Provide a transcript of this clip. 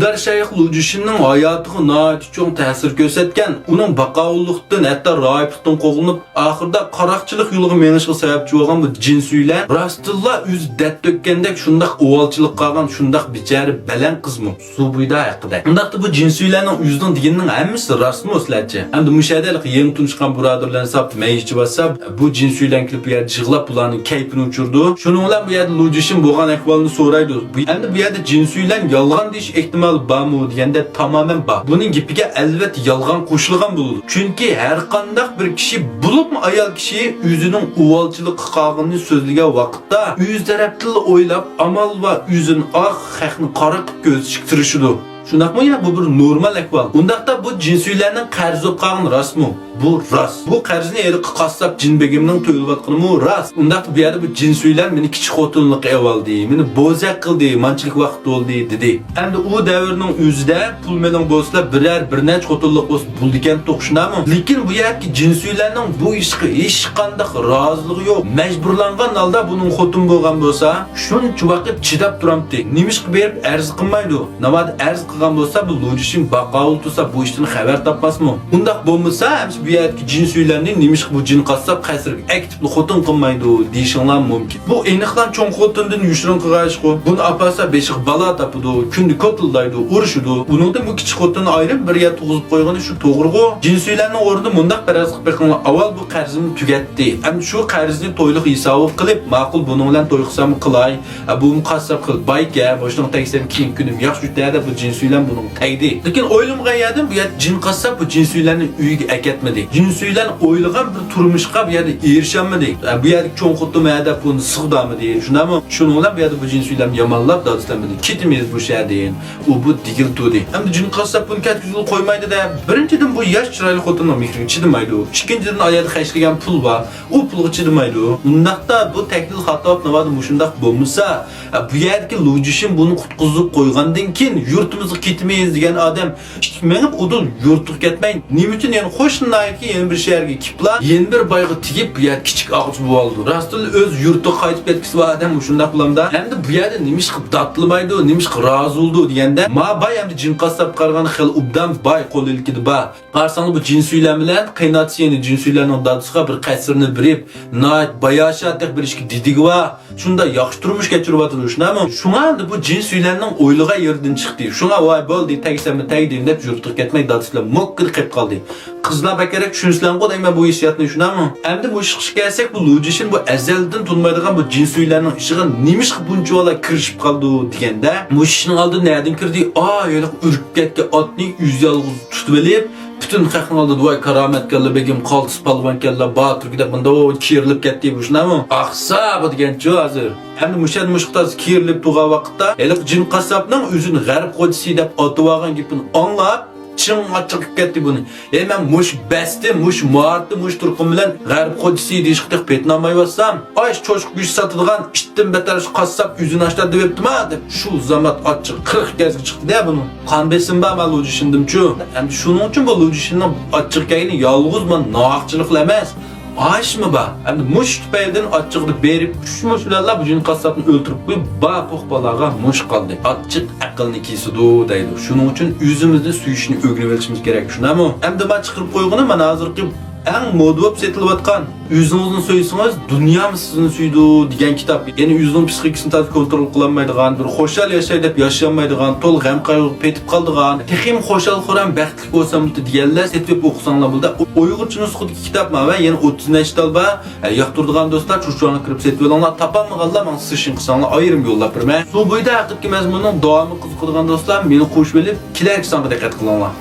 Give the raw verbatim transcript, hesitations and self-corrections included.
دىندار شەيخ لۇجۈشىننىڭ ھاياتىغا ناھايىتى چوڭ تەسىر كۆرسەتكەن، ئۇنىڭ باقاۋۇللۇقتىن، ھەتتا راھىبلىقتىن قوغلىنىپ، ئاخىرىدا قاراقچىلىق يولىغا مېڭىشقا سەۋەبچى بولغان بۇ جىن سۈيلەن راستتىنلا ئۆزى دەرد تۆككەندەك شۇنداق ئۇۋالچىلىققا قالغان شۇنداق بىچارە بەلەن قىزمۇ؟ سۇبۇيدا ھەققىدە. ئۇنداقتا بۇ جىن سۈيلەننىڭ ئۆزىنىڭ دېگىنىنىڭ ھەممىسى راستمۇ سىلەرچە؟ ئەمدى مۇشۇ يەردە ھېلىقى يېڭى تونۇشقان بۇرادەرلەرنى ساپ مەيىشچى بولسا، بۇ جىن سۈيلەن كېلىپ بۇ يەردە يىغلاپ بۇلارنىڭ كەيپىنى ئۇچۇرىدۇ. شۇنىڭ بىلەن بۇ يەردە لۇجۈشىن بولغان ئەھۋالنى سورايدۇ. بۇ، ئەمدى بۇ يەردە جىن سۈيلەن يالغان دېيىش ئېھتىمالى بارمۇ دېگەندە تامامەن بار. بۇنىڭ گېپىگە ئەلۋەتتە يالغان قوشۇلغان بولىدۇ. چۈنكى ھەرقانداق بىر كىشى، بولۇپمۇ ئايال كىشى ئۆزىنىڭ ئۇۋالچىلىققا قالغىنىنى سۆزلىگەن ۋاقىتتا ئۆز تەرەپتىنلا ئويلاپ، ئامال بار ئۆزىنى ئاق، خەقنى قارا قىلىپ كۆرسىتىشكە تىرىشىدۇ. شۇنداقمۇ يا؟ بۇ بىر نورمال ئەھۋال. ئۇنداقتا بۇ جىن سۈيلەننىڭ قەرز بولۇپ قالغىنى راستمۇ؟ بۇ راست. بۇ قەرزنى ھېلىقى قاسساپ جىن بېگىمنىڭ تۆلىۋاتقىنىمۇ راست. ئۇنداقتا بۇ يەردە بۇ جىن سۈيلەن مېنى كىچىك خوتۇنلۇققا ئېلىۋالدى، مېنى بوزەك قىلدى، مانچىلىك ۋاقىت بولدى، دېدى. ئەمدى ئۇ دەۋرنىڭ ئۆزىدە پۇل مېلىڭ بولسىلا بىرەر، بىر نەچچە خوتۇنلۇق بولسا بولىدىكەن توقۇشۇنامۇ؟ لېكىن بۇ يەردىكى جىن سۈيلەننىڭ بۇ ئىشقا ھېچقانداق رازىلىقى يوق. مەجبۇرلانغان ھالدا بۇنىڭ خوتۇن بولغان بولسا، شۇنچە ۋاقىت چىداپ تۇرامتى. نېمىشقا بېرىپ ئەرز قىلمايدۇ؟ ناۋادا ئەرز قىلغان بولسا، بۇ لۇجۈشىن باقاۋۇل تۇرسا، بۇ ئىشتىن خەۋەر تاپماسمۇ؟ ئۇنداق بولمىسا، ئەمىسە بۇ يەردىكى جىن سۈيلەننى نېمىشقا بۇ جىن قاسساپ قەسىرگە ئەكېتىپلا خوتۇن قىلمايدۇ دېيىشىڭلار مۇمكىن. بۇ ئېنىقلا چوڭ خوتۇندىن يوشۇرۇن قىلغان ئىشقۇ. بۇنى ئاپارسا بېشىغا بالا تاپىدۇ، كۈندە كوتۇلدايدۇ، ئۇرۇشىدۇ. ئۇنىڭدىن بۇ كىچىك خوتۇننى ئايرىپ بىر يەر تۇغۇزۇپ قويغىنى شۇ توغرىغۇ. جىن سۈيلەننىڭ ئورنىدا مۇنداق پەرەز قىلىپ بېقىڭلار، ئاۋۋال بۇ قەرزىمنى تۈگەتتى. ئەمدى شۇ قەرزنى تويلۇق ھېسابىغا قىلىپ، ماقۇل، بۇنىڭ بىلەن توي قىلسام قىلاي. ئە، بۇمۇ قاسساپ قىل، بايكەن، مۇشۇنىڭ تەگسەم كېيىنكى كۈنۈم ياخشى ئۆتەر دەپ بۇ جىن سۈيلەن بۇنىڭغا تەگدى. لېكىن ئويلىمىغان يەردىن بۇ يەردە جىن قاسساپ بۇ جىن سۈيلەننى ئۆيىگە ئەكەتمىدى. جىن سۈيلەن ئويلىغان بىر تۇرمۇشقا بۇ يەردە ئېرىشەلمىدى. ئە، بۇ يەردىكى چوڭ خوتۇن ھە دەپ بۇنى سىغدالمىدى. شۇنداقمۇ؟ شۇنىڭ بىلەن بۇ يەردە بۇ جىن سۈيلەن يامانلاپ دادىسىلەر بىلەن كېتىمىز بۇ شەھەردىن. ئۇ بۇ دېگىلى تۇردى. ئەمدى جىن قاسساپ بۇنى كەتكۈزگىلى قويمايدۇ-دە. بىرىنچىدىن، بۇ ياش چىرايلىق خوتۇننىڭ مېھرىگە چىدىمايدۇ. ئىككىنچىدىن، ئايالى خەجلىگەن پۇل بار. ئۇ پۇلغا چىدىمايدۇ. ئۇنداقتا بۇ تەھلىل خاتا بولۇپ، ناۋادا مۇشۇنداق بولمىسا، بۇ يەردىكى لۇجۈشىن بۇنى قۇتقۇزۇپ قويغاندىن كېيىن يۇرتىمىزغا كېتىمىز دېگەن ئادەم ئىككى مېڭىپ ئۇدۇل يۇرتىغا كەتمەي، نېمە ئۈچۈن يەنە قوشنا ناھىيىدىكى يەنە بىر شەھەرگە كېلىپلا، يەنە بىر بايغا تېگىپ، بۇ يەردە كىچىك ئاغىچ بولۇۋالىدۇ. راستتىنلا ئۆز يۇرتىغا قايتىپ كەتكۈسى بار ئادەم مۇشۇنداق بولامدا؟ ئەمدى بۇ يەردە نېمىشقا داتلىمايدۇ، نېمىشقا رازى بولىدۇ دېگەندە، ما باي ئەمدى جىن قاسساپقا قارىغان خېلى ئوبدان باي، قول ئىلكىدە بار. قارىساڭلار بۇ جىن سۈيلەن بىلەن قېيىنئاتىسى يەنە جىن سۈيلەننىڭ دادىسىغا بىر قەسىرنى بېرىپ، ناھايىتى باياشاتەك بىر ئىككى دېدىگە بار. شۇنداق ياخشى تۇرمۇش كەچۈرۈۋاتىدۇ، شۇنداقمۇ؟ شۇڭا ئەمدى بۇ جىن سۈيلەننىڭ ئويلىغان يېرىدىن چىقتى. شۇڭا ۋاي بولدى، تەگسەممۇ تەگدىم دەپ يۇرتىغا كەتمەي دادىسى بىلەن موككىدە قېلىپ قالدى. قىزلار بەكرەك چۈشىنىسىلەرغۇ دەيمەن بۇ ھېسسىياتنى، شۇنداقمۇ؟ ئەمدى مۇشۇ ئىشقا كەلسەك، بۇ لۇجىشىن بۇ ئەزەلدىن تونۇمايدىغان بۇ جىن سۈيلەننىڭ ئىشىغا نېمىشقا بۇنچىۋالا كىرىشىپ قالدى دېگەندە، مۇشۇ ئىشنىڭ ئالدىدا نەدىن كىردى؟ ئا، ھېلىقى ئۈركۈپ كەتكەن ئاتنى ئۆزى يالغۇز تۇتۇۋېلىپ، پۈتۈن خەقنىڭ ئالدىدا ۋاي كارامەتكەنلا بېگىم، قالتىس پالۋانكەنلا، باتۇركەن دەپ مۇنداق كېرىلىپ كەتتى، بۇ شۇنداقمۇ؟ ئاقسا بۇ دېگەنچۇ ھازىر. ئەمدى مۇشۇ يەردە مۇشۇ قىتاز كېرىلىپ تۇرغان ۋاقىتتا، ھېلىقى جىن قاسساپنىڭ ئۆزىنى غەرب خوجىسى دەپ ئاتىۋالغان گېپىنى ئاڭلاپ، چىڭ ئاچچىقىپ كەتتى بۇنى. ئەي، مەن مۇشۇ بەستى، مۇشۇ ماھارىتى، مۇشۇ تۇرقۇم بىلەن غەرب خوجىسى دېيىشقا تېخى پېتىنالمايۋاتسام، ئاش چوشقا گۆشى ساتىدىغان ئىتتىن بەتەر قاسساپ ئۆزىنى ئاشتار دەۋېتىپتىما دەپ، شۇ زامات ئاچچىقى قىرىق گەزگە چىقتى-دە بۇنىڭ. قان بېسىمى بار مانا لۇجۈشىندىمچۇ. ئەمدى شۇنىڭ ئۈچۈن بۇ لۇجۈشىننىڭ ئاچچىقى كەلگىنى يالغۇز مانا ناھەقچىلىقلا ئەمەس، ئاشمۇ بار. ئەمدى مۇشۇ تۈپەيلىدىن ئاچچىقىدا بېرىپ، كۈچ-مۇچ بىلەنلا بۇ جىن قاسساپنى ئۆلتۈرۈپ قويۇپ، بار پوق بالاغا مۇش قالدى. ئاچچىق ئەقىلنى كېسىدۇ دەيدۇ. شۇنىڭ ئۈچۈن ئۆزىمىزنى سۆيۈشنى ئۆگىنىۋېلىشىمىز كېرەك، شۇنداقمۇ؟ ئەمدى مانا چىقىرىپ قويغىنى مانا ھازىرقى ئەڭ مودا بولۇپ سېتىلىۋاتقان ئۆزىڭىزنى سۆيسىڭىز، دۇنيامۇ سىزنى سۆيىدۇ دېگەن كىتاب. يەنى ئۆزىنىڭ پسىخىكىسىنى تازا كونترول قىلالمايدىغان، بىر خۇشال ياشاي دەپ ياشىيالمايدىغان، تولا غەم-قايغۇغا پېتىپ قالىدىغان، تېخىمۇ خۇشال-خۇرام، بەختلىك بولسامتى دېگەنلەر سېتىۋېلىپ ئوقۇساڭلار بولىدۇ. ئۇيغۇرچە نۇسخىدىكى كىتاب ماۋە، يەنە ئوتتۇز نەچچە تال بار. ھە، ياقتۇرىدىغان دوستلار چۇرچۇراڭغا كىرىپ سېتىۋېلىڭلار، تاپالمىغانلار ماڭا سىشىن قىلساڭلار ئايرىم يوللاپ بېرىمەن. سۇ بويىدا ھەققىدىكى مەزمۇننىڭ داۋامى قىزىقىدىغان دوستلار مېنى قوشۇۋېلىپ كېلەركى سانغا دىققەت قىلىڭلار.